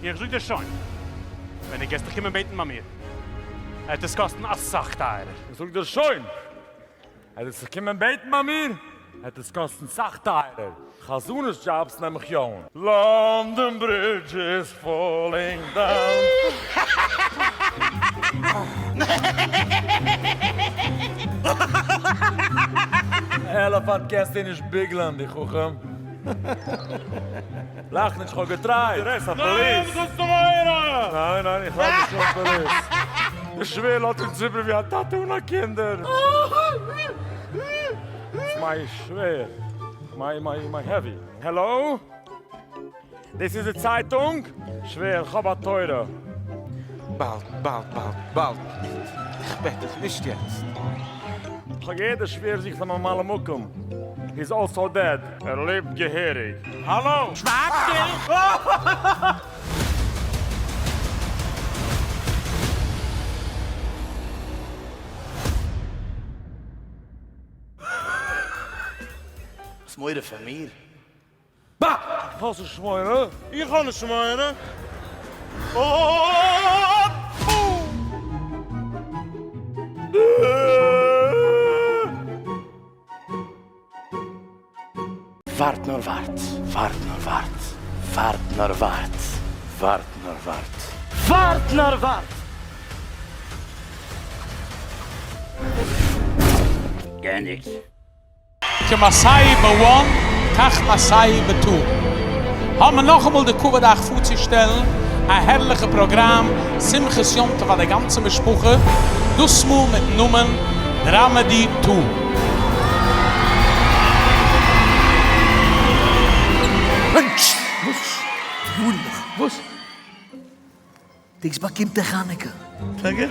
איך זאג דיר שוין, ווען דו גייסט דיך קומען בעטן ביי מיר, עט עס קאסטן אסאך טייערער. איך זאג דיר שוין, עט עס זיך קומען בעטן ביי מיר, עט עס קאסטן סאך טייערער. חזנות jobs נעם איך יא אן. London Bridge is falling down. Elephant קענסטו נישט ביגלען די חכם. לאך נישט כ'האב געטרייט. ניין זאלסטו מורא! ניין ניין איך לאז נישט אויף פאליס. די שווער לאזט אונז איבער ווי א טאטע אן א קינדער. It's my שווער. My my my heavy. Hello? דאס איז די צייטונג? שווער כ'האב א תורה. באלד באלד באלד באלד. איך בעט דיך נישט יעצט. כ'האב געהערט די שווער זוכט א ממלא מקום. He is also dead. ער לעבט געהעריג. האלא! שווייג שטיל! האסט מורא פון מיר? בא! האסט נישט מורא? איך האב נישט מורא! ווארט נאר ווארט, ווארט נאר ווארט, ווארט נאר ווארט, ווארט נאר ווארט. ווארט נאר ווארט! געענדיגט. כמסאי ב one כך מסאי ב two האבן מיר נאכאמאל די כבוד אייך פארצושטעלן א הערליכע פראגראם שמחת יום טוב פאר די גאנצע משפחה, דאס מאל מיטן נאמען Dramedy Two. וואס? וואס? דאס באקומט ער חנוכה. טאקע?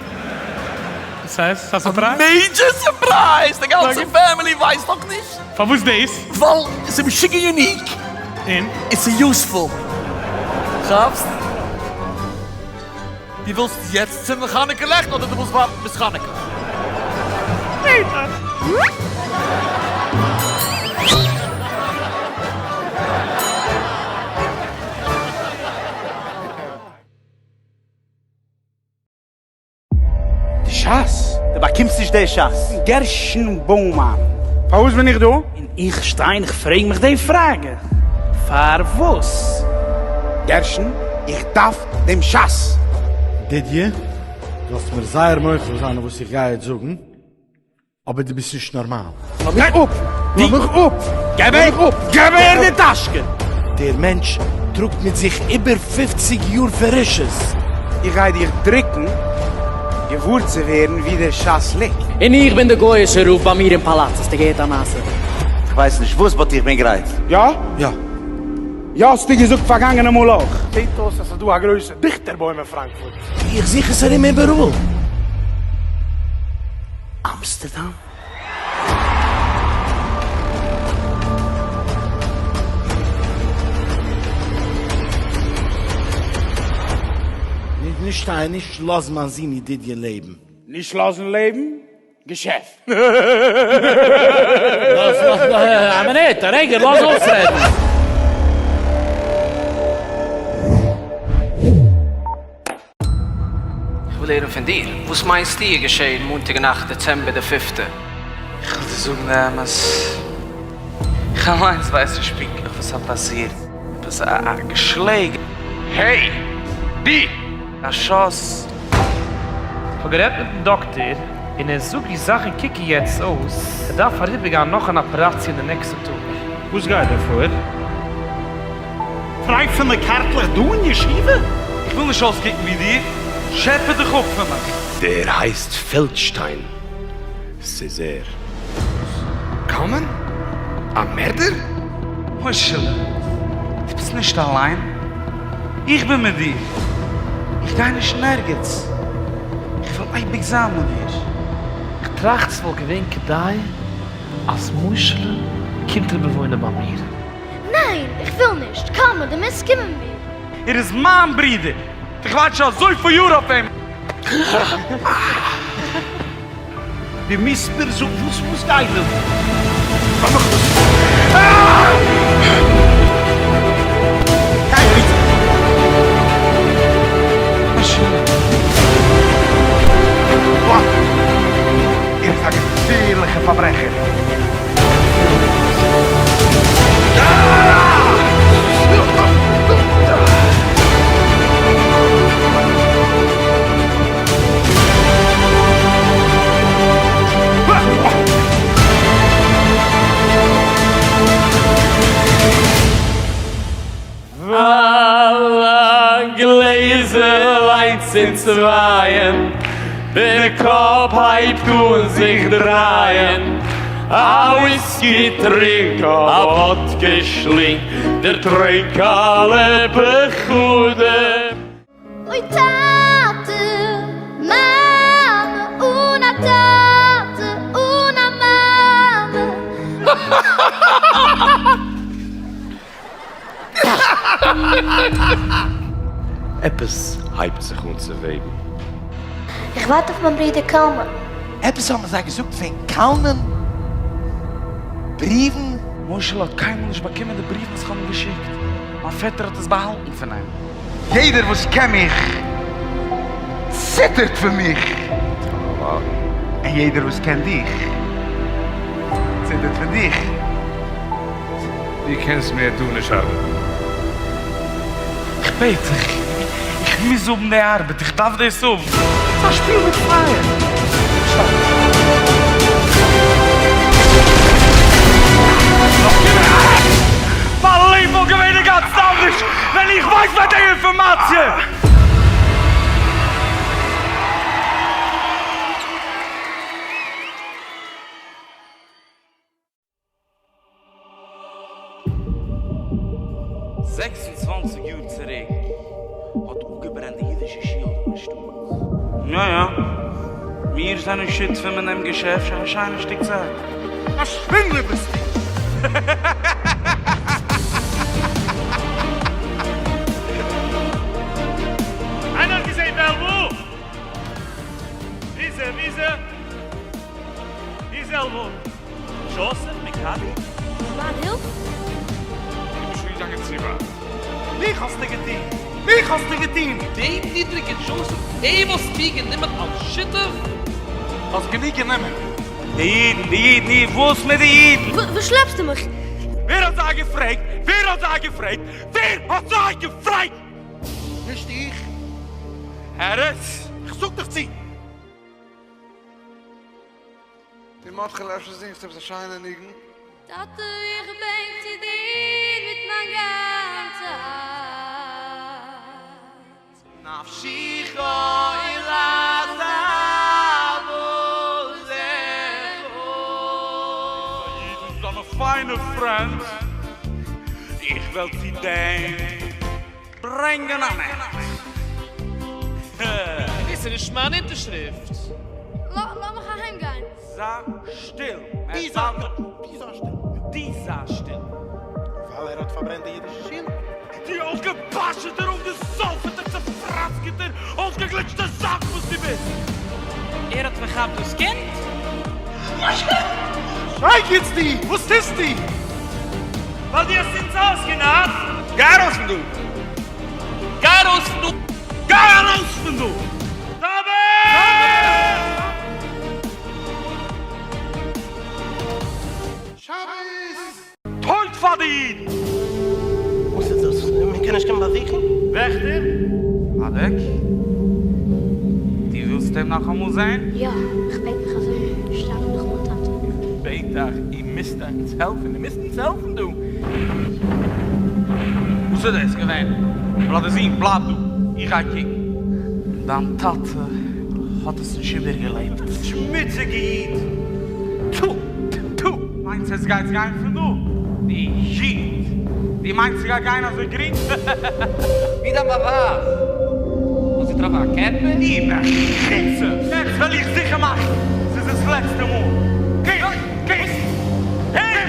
וואס הייסט? ס'איז א surprise? Major surprise! די גאנצע family ווייסט נאך נישט. פארוואס דאס? ווייל ס'איז משוגע unique. און? און ס'איז useful. כאפסט? דו ווילסט יעצט צינדן חנוכה לעכט אדער דו ווילסט ווארטן ביז חנוכה? די שס? דו באקומסט נישט די שס. גרשון בוימאן, פארוואס בין איך דא? און איך שטיי און איך פרעג מיך די פראגע, פארוואס? גרשון, איך דארף דעם שס! דידיע, זאלסט מיר זייער מוחל זיין אויף וואס איך גיי יעצט זאגן, אבער דו ביסט נישט נארמאל. לאז מיך אפ! לאז מיך אפ! געב מיך אפ! געב אהער די טאשקע! דער מענטש טראגט מיט זיך איבער פופציג יאר פון רשעות. איך גיי דיך דריקן געוואר צו ווערן וואו דער שס ליגט. און איך בין די גוי'אישע רב ביי מיר אין פאלאץ, האסטו געהערט א מעשה? כ'ווייס נישט וואס but איך בין גרייט. יא? יא. יא האסטו געזאגט פארגאנגענע מאל אויך. זעט אויס אז ס'איז דא א גרויסע דיכטער בוים אין פראנקפורט. איך זוך עס ארום איבעראל. אמסטערדאם? נישט שטיין, נישט לאזן מיין זון ידידיה לעבן. נישט לאזן לעבן? געשעפט. לאז, לאז, א מינוט, א רגע, לאז אויסרעדן. איך וויל הערן פון דיר, וואס מיינסטו איז געשעהן מאנטאג נאכט דעצעמבער די פיפטע? איך וועל דיר זאגן די אמת, איך אליינס ווייס נישט פונקטליך וואס האט פאסירט, עפעס א געשלעג. העי! דו! א שאס. כ'האב גערעדט מיטן דאקטער און ער זאגט ווי זאכן קוקן יעצט אויס, ער דארף אריבערגיין נאך אן אפעראציע אין די נעקסטע טאג. וואס גייט דא פאר? טרייפענע קארטלעך דא אין ישיבה? איך וויל נישט אויסקוקן ווי דיר, טשעפע דיך אפ פון מיך. דער הייסט פעלדשטיין, ס'איז ער. קאמען? א מערדער? מוישעלע, דו ביסט נישט אליין, איך בין מיט דיר, איך גיי נישט אין ערגעץ, איך וועל אייביג זיין מיט דיר. איך טראכט ס'וואלט געווען כדאי אז מוישעלע קומט אריבער וואוינען ביי מיר. ניין, איך וויל נישט, קאמען, דו מוזט קומען מיט מיר. ער איז מיין ברודער, איך ווארט שוין אזויפיל יאר אויף אים. דו מוזט מיר זאגן וואס וואס גייט דא פאר? ווייל א גלעזל איינס און צווייען, דער קאפ הייבט אן זיך דרייען, א וויסקי טרינק, א וואדקע שלינג, דערטרינק אלע פחדים. אוי טאטע, מאמע, אן א טאטע, אן א מאמע. עפעס הייבט זיך אן צו וועבן. איך ווארט אויף מיין ברודער קלמן. עפעס האבן זיי געזאגט וועגן קלמן בריוון? מוישעלע האט קיינמאל נישט באקומען די בריוון וואס כ'האב אים געשיקט, מיין פעטער האט עס באהאלטן פון אים. יעדער וואס קען מיך ציטערט פון מיך, און יעדער וואס קען דיך ציטערט פון דיך. דו קענסט מער דא נישט ארבעטן. איך בעט דיך, איך מוז האבן די ארבעט, איך דארף דאס האבן. ס'איז א שפיל מיט פייער. מיין לעבן וואלט געווען אינגאנצן אנדערש ווען איך ווייס ווען די אינפארמאציע. 26 יאר צוריק האט אפגעברענט די אידישע שול דא אין שטאט. יא יא, מיר זענען שותפים אין דעם געשעפט שוין א שיינע שטיק צייט. א שווינדלער ביסטו! איינער האט געזעהן וועלוול? ווי איז ער? ווי איז ער? ווי איז וועלוול? דזשאסעף מעקאבי? מיין הילף? איך בין שוין געגאנגען צו ווייט. מיך האסטו געטון! מיך האסטו געטון! דעם נידריגן דזשאסעף דעם האסטו גענומען אלס שותף? האסט גענוג גענומען! די אידן, די אידן, אי וואס מיט די אידן? וואו שלעפסטו מיך? ווער האט זיי געפרעגט? ווער האט זיי געפרעגט? ווער האט זיי געפרעגט? נישט איך. העריס! איך זאג דיך צו! די מרדכי'לע אפשר זינגסטו עפעס א שיינע ניגון? טאטע איך בענק צו דיר מיט מיין גאנצע הארץ. נפשי חולת עבדיך. אידן זענען פיינע פרענדס, איך וועל צו דעם ברענגען אן ענד. דאס איז נישט מיין אונטערשריפט. לאמיך אהיים גיין. זיי שטיל! דו זיי שטיל! דו זיי שטיל! ווייל ער האט פארברענט די אידישע שול. דו אויסגעפאשעטער אנגעזאלפעטער צופראסקעטער אויסגעגליטשטע זאק וואס דו ביסט! ער האט פארכאפט דאס קינד? שייגעץ דו! וואס טוסטו? ווייל דו האסט אונז אויסגענארט! גיי ארויס פון דא! גיי ארויס פון דא! גיי ארויס פון דא! שבת! טויט פאר די אידן! וואס איז דאס? מען קען נישט קומען באזוכן? וועכטער? אדעק, דו ווילסט אים נאכאמאל זען? יא, איך בעט מיך אזוי שטארק נאכאמאל טאטע. איך בעט דיך, איר מוזט אונז העלפן, איר מוזט אונז העלפן דא! וואס איז דאס געווען? בלאדער זון, בלייב דא, איך גיי קוקן. דיין טאטע האט עס נישט איבערגעלעבט. שמוציגע איד! טפו! טפו! מיינסט עס גייט גיין פון דא? דו איד! דו מיינסט ס'גייט גיין אזוי גרינג? ווי דיין באווייז? האסט געטראפן א קערפער? דו מחוצף! יעצט וועל איך זיכער מאכן ס'איז דאס לעצטע מאל! גיי! גיי! העי!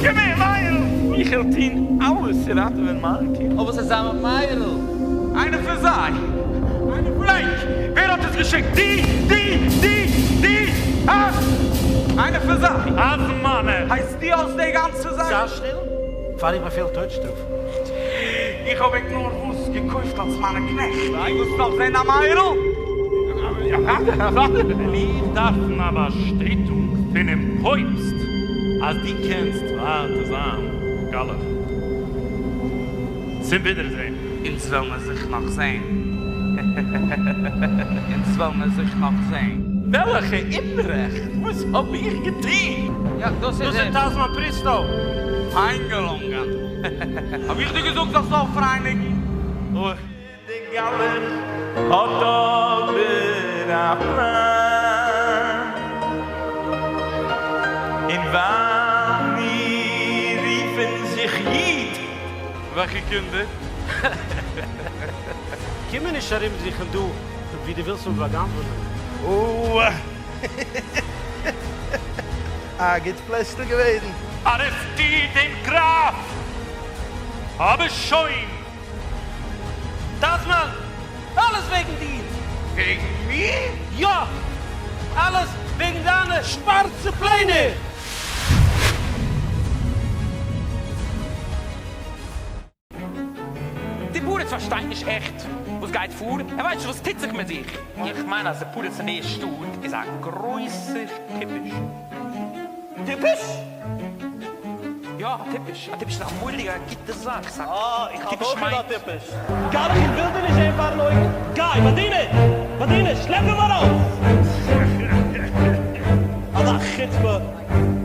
קום הער מאיר'ל! איך וועל טון אלעס צו ראטעווען מארקי. אבער ס'איז זיין מיט מאיר'ל. איינער פון זיי! איינער פון ענק! ווער האט עס געשיקט? דו! דו! דו! דו! הא? איינער פון זיי! אז מיינע! הייסט דו האסט די גאנצע זאך? זיי שטיל, פאר איך באפעל טויט שטראף. איך האב ענק נארוואס געקויפט אלס מיינע קנעכט. דו ווילסט נאך זען א מאיר'ל? אוודאי אוודאי! מיר דארפן א באשטעטונג פונעם פויבסט אז דו קענסט ווייטער זיין גלח. צום ווידערזען. אונז וועל מיר זיך נאך זען. אונז וועל מיר זיך נאך זען. וועלעכע אומרעכט? וואס האב איך געטון? יא, דאס איז דאס ער. איז טאזמאן פריסטאו. פיין געלונגען. האב איך דיר געזאגט זאלסט אויפרייניגן? אוי. דער גלח האט אבער א פלאן, און ווייל מיר רופן זיך איד. וועלכע קינדער? קום מיר נישט ארום זוכן דא ווי דו ווילסט מיך בא'גנב'ענען. אוה. א גוט פלעשל געוועזן. ארעסטיר דעם גראף! אבער שוין! דאסמאל! אלעס וועגן דיר! וועגן מיר? יא! אלעס וועגן דיינע שווארצע פלענער! די פריץ פארשטייט נישט עכט וואס גייט פאר, ער ווייסט נישט וואס טוט זיך מיט זיך. איך מיין אז די פריץ אין די שטאט איז א גרויסער טיפש. טיפש? יא, א טיפש. א טיפש איז א מורא'דיגע א גוטע זאך. ס'א אה, איך האלט טיפש אויך מיט א מיינט. טיפש. גלח איך וויל דיר נישט זען פארן אויגן. גיי, באדינער! באדינער, שלעפ אים ארויס! אזא חוצפה!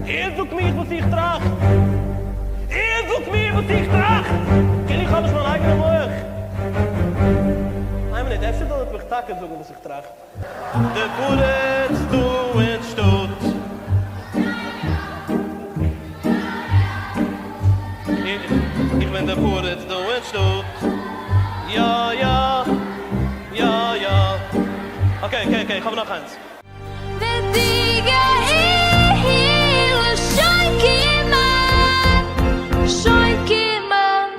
ער זאגט מיר וואס איך טראכט! ער זאגט מיר וואס איך טראכט! כאילו איך האב נישט מיין אייגענע מח! איין מינוט, אפשר זאל ער מיך טאקע זאגן וואס איך טראכט? דער פריץ דא אין שטאט. איך בין דער פריץ דא אין שטאט. יא יא יא יא. okay okay okay, איך האב נאך איינס. וועט די גאולה שוין קומען, שוין קומען.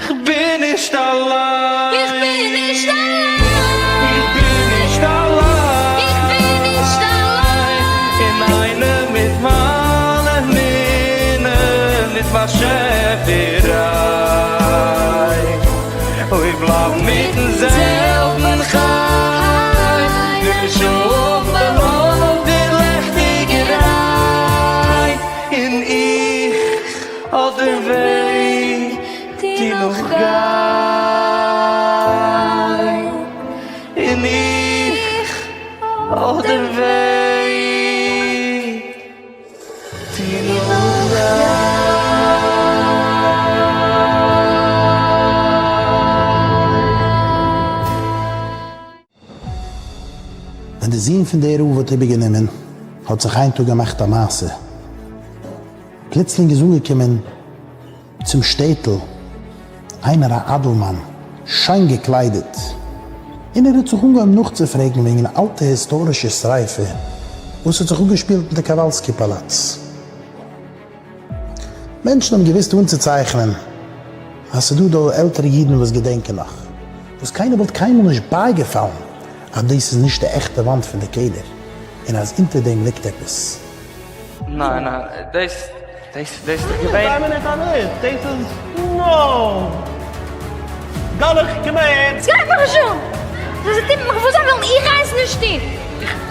כ'בין נישט אליין. איך בין נישט אליין. איך בין נישט אליין. איך בין נישט אליין. אינאיינעם מיט מיין אמונה, מיט באשעפער ריין. אוי בלייב מיטן זעלבן חן, נישט אויפהערן אויף די לעכטיגע ריי. און איך אויף דעם וועג טו נאך גיין, און איך אויף דעם וועג טו נאך גיין. ווען די זון פון דער רב האט איבערגענומען, האט זיך איין טאג געמאכט א מעשה. פלוצלינג איז אנגעקומען צום שטעטל איינער א אדלמאן, שיין געקליידעט, און ער האט זיך אנגעהויבן נאכצופרעגן וועגן אן אלטע היסטארישע שריפה וואס האט זיך אפגעשפילט אין די קאוואלסקי פאלאץ. מענטשן האבן געוואוסט אנצוצייכענען אז ס'איז דא דא עלטערע אידן וואס געדענקען נאך, וואס קיינער וואלט קיינמאל נישט בייגעפאלן אז דאס איז נישט די עכטע וואנט פון די קעלער, און אז אונטער דעם ליגט עפעס. ניין ניין, דאס דאס דאס איז דאך געווען. איין מינוט איין מינוט, דאס איז נאו! גלח קום אהער! ס'גייט מיך נישט אן! זיי טוהן מיט מיך וואס זיי ווילן, איך גיי עס נישט טוהן!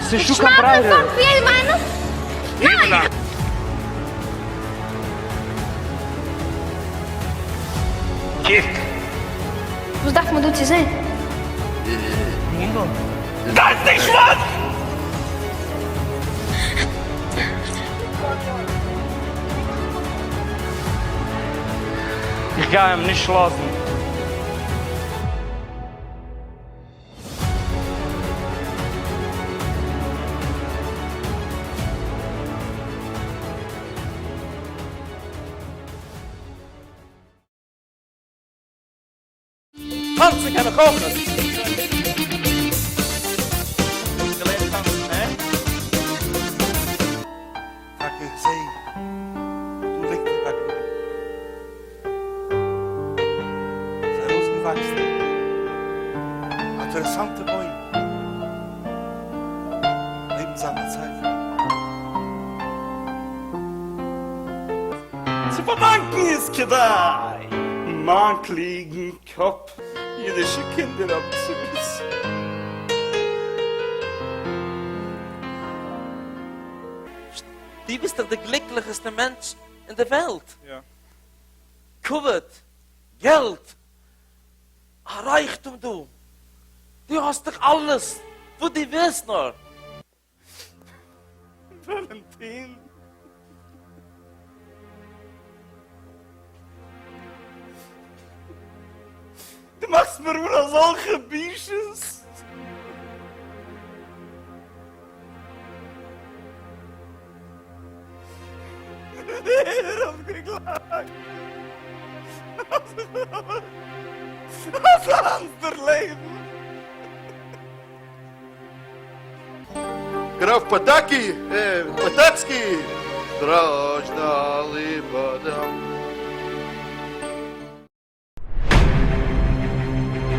ס'איז נישטא קיין ברירה! איך שמייס פארנט פון יעדעם איינעם? ניין! קוק! וואס דארף מען דא צו זעהן? דאס נישט וואס! איך גיי אים נישט לאזן. טאנצן קען איך אויך נישט. טאקע איך זעה דא ליגט ער באגראבן. ס'איז ארויסגעוואקסן א אינטערעסאנטע בוים נעבן זיין מצבה. צו פארדאנקען איז כדאי מיין קלוגן קאפ. אידישע קינדער האבן צרות. דו ביסט דאך דער גליקליכסטער מענטש אין דער וועלט. יא. כבוד, געלט. א רייכטום דא, דו האסט דאך אלעס וואס דו ווילסט נאר. וואלענטין. דו מאכסט מיר אן אזאלכע בושות. ווער האט געגלייבט אז איך וועל אזאנס דערלעבן? גראף פאטאקי, פאטאצקי, סטראשדאלי באדאם.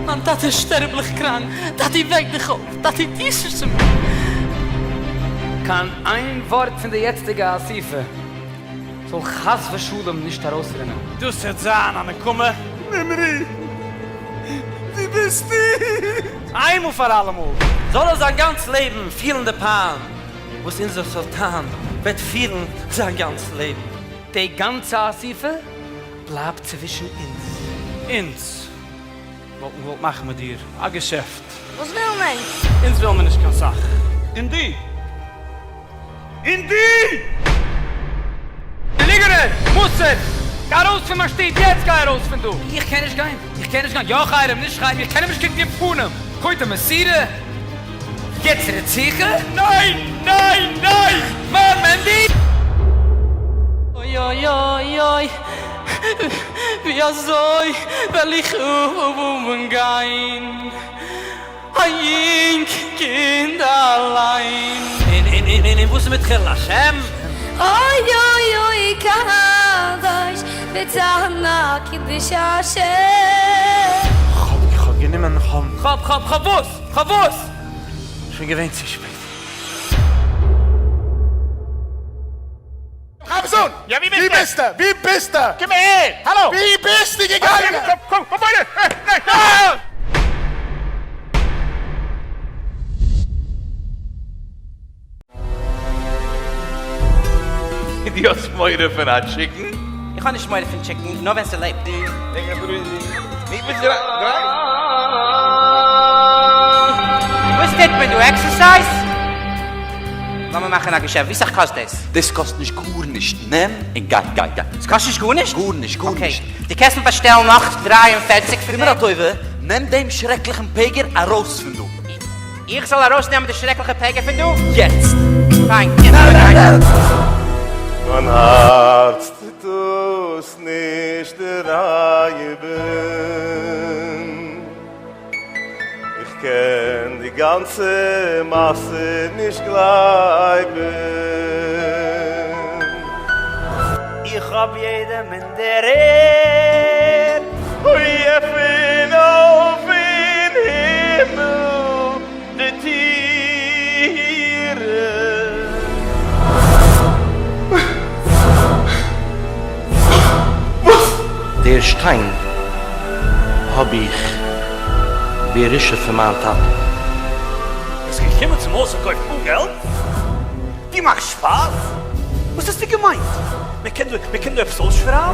מיין טאטע איז שטערבליך קראנק, טאטי וועק דיך אויף, טאטי טו נישט צו מיר. קיין איין ווארט פון די יעצטיגע אסיפה זאל חס ושלום נישט ארויסרינען. דאס וועט זיין א נקמה. נמרי, ווי ביסטו? איינמאל פאר אלעמאל זאל ער זיין גאנץ לעבן פילן די פיין וואס אונזער סולטאן וועט פילן זיין גאנץ לעבן. די גאנצע אסיפה בלייבט צווישן אונז. אונז וואלטן געוואלט מאכן מיט דיר א געשעפט. וואס ווילן ענק? אונז ווילן מיר נישט קיין סאך. און דו? און דו! ליגנער! מוסר! גיי ארויס פון מיין שטוב! יעצט גיי ארויס פון דא! איך קען נישט גיין! איך קען נישט גיין! יא חרם! נישט חרם! איך קען אים נישט קוקן אין פנים! קודם מסירה! יעצט רציחה? ניין! ניין! ניין! מיין מענדי! אוי אוי אוי אוי, ווי אזוי וועל איך אומגיין, א יונג קינד אליין. און און און און וואס איז מיט חילול השם? אוי אוי אוי קדוש וצנא קידוש השם. כ'האב כ'האב גענומען כ'האב. כ'האב כ'האב כ'האב וואס? כ'האב וואס? שוין געווען צו שפעט. חפזון! יא ווי ווי ביסטו? ביסטו? ווי ביסטו? קום אהער! האלא! ווי ביסטו געגאנגען? קום קום קום ווייטער! דו האסט מורא פון א chicken? איך האב נישט מורא פון chicken, נאר ווען ס'לעבט. וואס טוט מען דא? Exercise? לאמיר מאכן א געשעפט, ווי סאך קאסט דאס? דאס קאסט נישט גארנישט, נעם און גיי גיי גיי. ס'קאסט נישט גארנישט? גארנישט גארנישט. Okay, דו קענסט מיר באשטעלן נאך 43 פון טו מיר א דעם? טובה, נעם דעם שרעקליכן פגר ארויס פון דא. איך זאל ארויסנעמען די שרעקליכע פגר פון דא? יעצט! פיין. מיין הארץ טוט דאס נישט דערהייבן, איך קען די גאנצע מעשה נישט גלייבן. איך האב יעדעם אין דער ערד. אוי עפען אויף אין הימל די טירן. דער שטיין האב איך בירושה פון מיין טאטן. ביסט געקומען צום הויז פארקויפן אן געלט? דו מאכסט שפאס? וואס האסטו געמיינט? מען קען דא מען קען דא עפעס אויסשרייבן?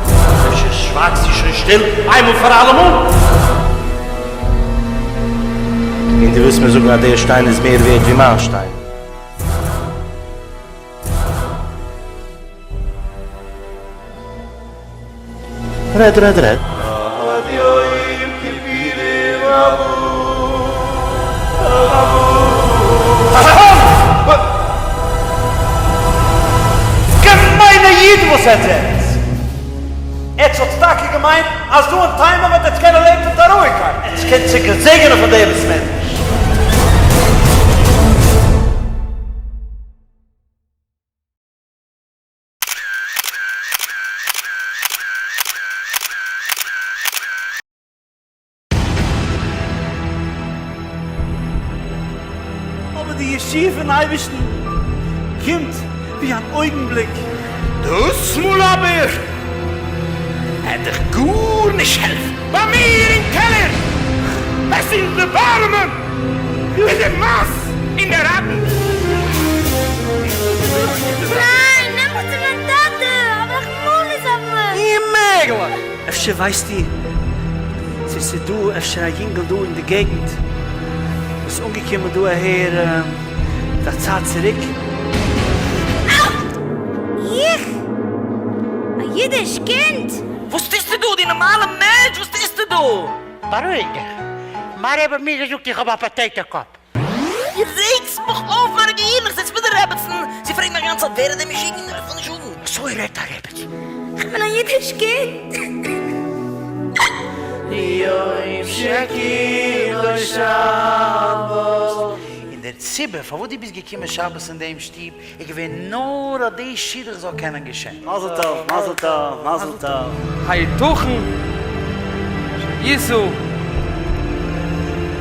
אפשר שווייגסטו שוין שטיל איינמאל פאר אלעמאל? און דו ווילסט מיר זאגן אז דער שטיין איז מער ווערד ווי מיין שטיין? רעד רעד רעד. עד יום כיפורים הבא הבא. געמיינע אידן וואס עטץ זענטס! עטץ האטס טאקע געמיינט אז דא אין תימן וועט עטץ קענען לעבן מיט א רואיגקייט? עטץ קענט זיך געזעגענען פון דעם בית מדרש! אבער די ישועה פון אייבערשטן קומט ווי אן אויגנבליק. דאס מאל אבער העט דיך גארנישט העלפן. ביי מיר אין קעלער! עס איז די ווארעמען מיט די מאס אין די ראטן. ניין, נעם מיך צו מיין טאטע, האב רחמנות אויף מיך! אוממעגליך! אפשר ווייסטו צו צו ס'איז דא אפשר א יונגל דא אין די געגנט וואס איז אנגעקומען דא אהער מיט א צייט צוריק. איך? א אידיש קינד? וואס טוסטו דא? דו נארמאלע מענטש וואס טוסטו דא? בארואיג דיך. מיין רבי האט מיר געזאגט איך האב א פאטעיטא קאפ. דו רעגסט מיך אויף מיינע געהירן, איך זיץ מיט די רעבעצן, זי פרעגט מיך גאנצע צייט ווער איז דער משוגענער, איך וויל נישט זאגן. אזוי רעדט א רעבעצן? איך בין א אידיש קינד. יום שכולו שבת. און דער סיבה פארוואס דו ביסט געקומען שבת אין דעם שטוב איז געווען נאר אז די שידוך זאל קענען געשען. מזל טוב, מזל טוב, מזל טוב. היתכן שישא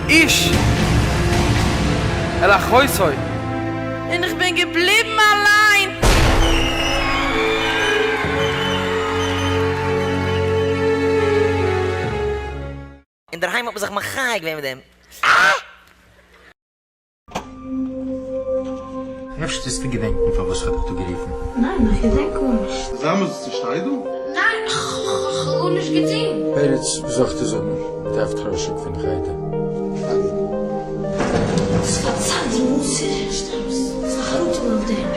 איש אל אחותו? און איך בין געבליבן אליין. אינדערהיים האט מען זיך מחיה געווען מיט דעם. אפשר טוסטו געדענקן פארוואס כ'האב דיך דא גערופן? ניין, איך געדענק גארנישט. איז אמת וואס ס'שטייט דא? ניין, כ'האב גארנישט געטון. פרץ, וואס זאל איך דיר זאגן? דארף טראשעק פון חדר. ס'איז פארציילט די מוסר שטאמס זיך חרטה האבן אויף דעם.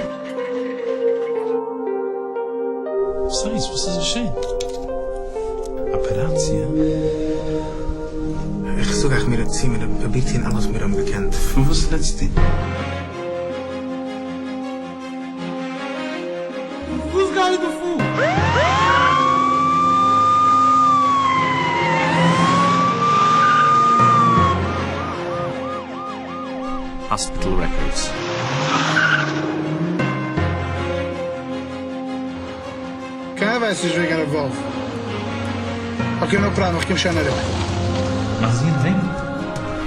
וואס הייסט? וואס איז געשען? אפעראציע? איך זאג אייך מיר צו מיר האבן פרובירט טון אלעס מיר האבן געקענט. פון וואס רעדסטו? וואס גייט דא פאר? האספיטעל רעקארדס. קיינער ווייסט נישט וועגן ר' וואלף. okay no problem איך קום שוין אריבער. מיין זון ווענט.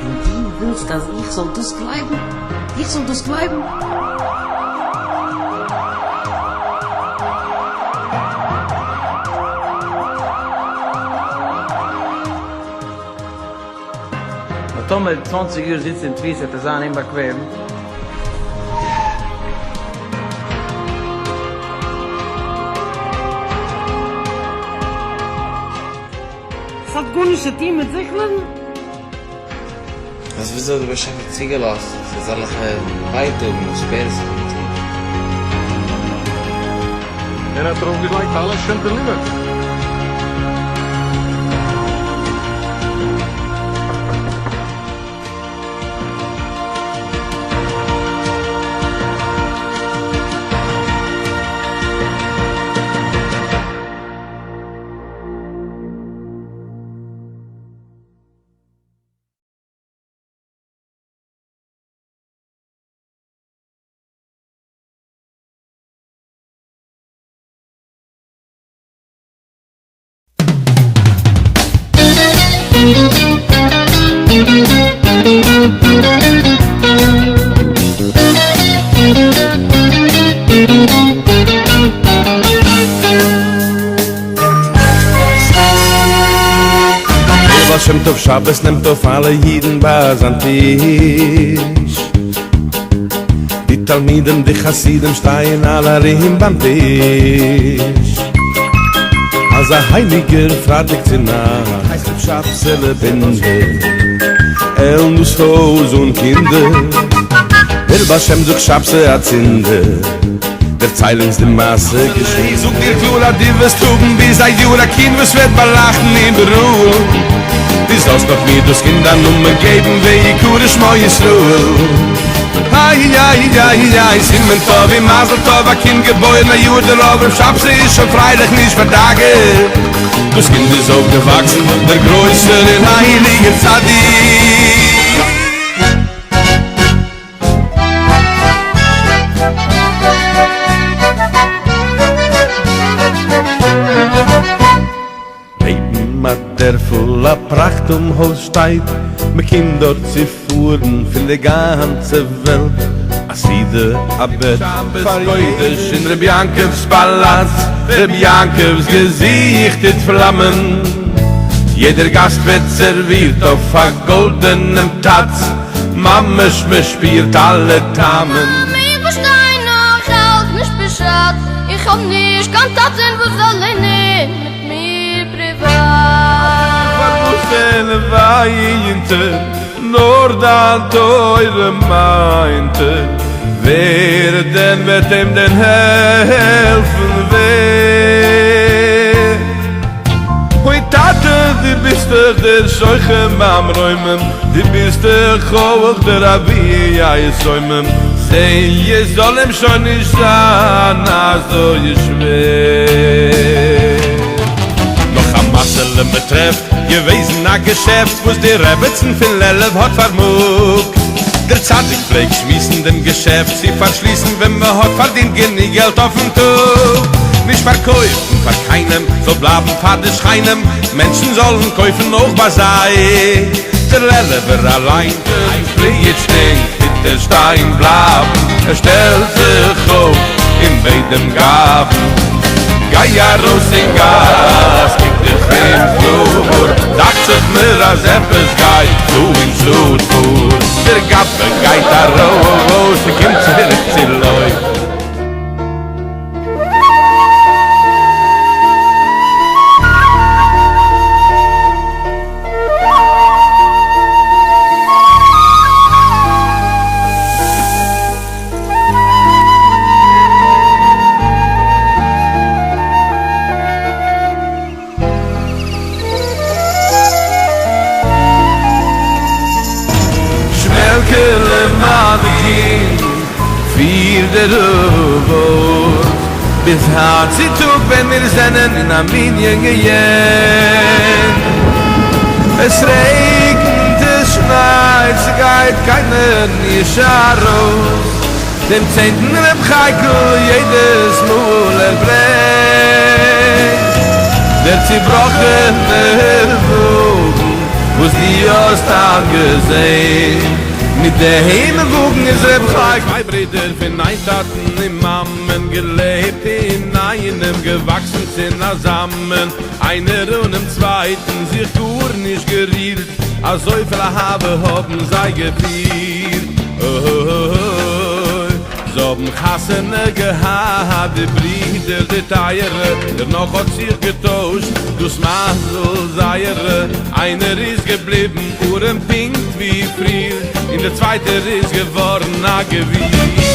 און דו ווילסט אז איך זאל דאס גלייבן? איך זאל דאס גלייבן? נאר טאמער צוואנציג יאר זיצן אין תפיסה וועט ער זיין אומבאקוועם. ס'האט גארנישט צו טון מיט זיכלען. אז וויאזוי האט דער באשעפער צוגעלאזט אזעלכע ווייטאגן וואס פערעס האט געטון? ער האט ארויף געלייגט אלע שוין דעליווערט. דער בעל שם טוב שבת נעמט אויף אלע אידן ביי זיין טיש. די תלמידים די חסידים שטייען אלע ארום ביים טיש. אזא הייליגער פרייטאג צו נאכט הייסט ר' שבת'עלע בינדער עלנד דאס הויז אן קינדער. דער בעל שם זאגט שבתי אצינדער דערצייל אונז די מעשה געשען. איך זאג דיר קלאר אז דו וועסט האבן ביז א יאר א קינד וואס וועט באלייכטן איבעראל. דו זאלסט נאך מיר דאס קינד א נאמען געבן ויקרא שמו ישראל. איי איי איי איי סימן טוב און מזל טוב א קינד געבוירן א יאר דערויף ר' שבתי איז שוין פרייליך נישט פארדאגה'ט דאס קינד איז אויפגעוואקסן דער גרויסער און הייליגער צדיק. נעבן א דערפל א פראכט און הויז שטייט, מען קומט דארט צו פארן פון די גאנצע וועלט, א סעודה א בעט פאר קודש אין ר' יעקב'ס פאלאץ, ר' יעקב'ס געזיכט טוט פלאמען, יעדער גאסט ווערט סערווירט אויף א גאלדענעם טאץ, ממש מען שפירט אלע טעמען. מאמי איך פארשטיי נאך אלץ נישט פשט, איך האב נישט קיין טאטען וואס זאל לערנען מיט מיר פריוואט. פארוואס און וויינט ער, נאר דיין תורה מיינט ער, ווער דען וועט אים דען העלפן ווער? אוי טאטע דו ביסט דאך דער שוכן במרומים, דו ביסט דאך אויך דער אבי היתומים, זע עס זאל אים שוין נישט זיין אזוי שווער. נאך א מעשה'לע מען טרעפט, געוועזן א געשעפט וואס די רעבעצן פון לעלוב האט פארמאגט, דער צדיק פלעגט שמועסן דעם געשעפט צו פארשליסן ווען מען האט פארדינט גענוג געלט אויפן טאג, נישט פארקויפן פאר קיינעם, זאל בלייבן פאר די שכנים, מענטשן זאלן קויפן אויך ביי זיי, דער לעלובער אליין פליעט שטינקט טוט ער שטיין בלייבן, ער שטעלט זיך אויף און בעט דעם גבאי. גיי ארויס אין גאס קוק דיך אום קלאר, דאכט זיך מיר אז עפעס גייט דא אין שטאט פאר, דער גבאי גייט ארויס און קומט צוריק צו לויפן. שמעלקעלע מיין קינד, פיר דער אבות, ביז היינט צו טאג ווען מיר זענען אין א מנין געיענט, עס רעגנט עס שנייט ס'גייט קיינער נישט ארויס, דעם צענטן ר' חייקל יעדעס מאל ער ברענגט דער צובראכענער וואגן וואס דו האסט היינט געזען, מיט דעם וואגן איז ר' חייקל. צוויי ברידער פון איין טאטן און מאמען געלעבט אינאיינעם געוואקסן צונאזאמען איינער אנעם צווייטן זיך גארנישט גערירט אזויפיל אהבה האבן זיי געפירט אוי זיי האבן חתונה געהאט די ברידער די טייערע דערנאך האט זיך געטוישט דאס מזל זייערע איינער איז געבליבן ארעם פונקט ווי פריער און דער צווייטער איז געווארן א גביר.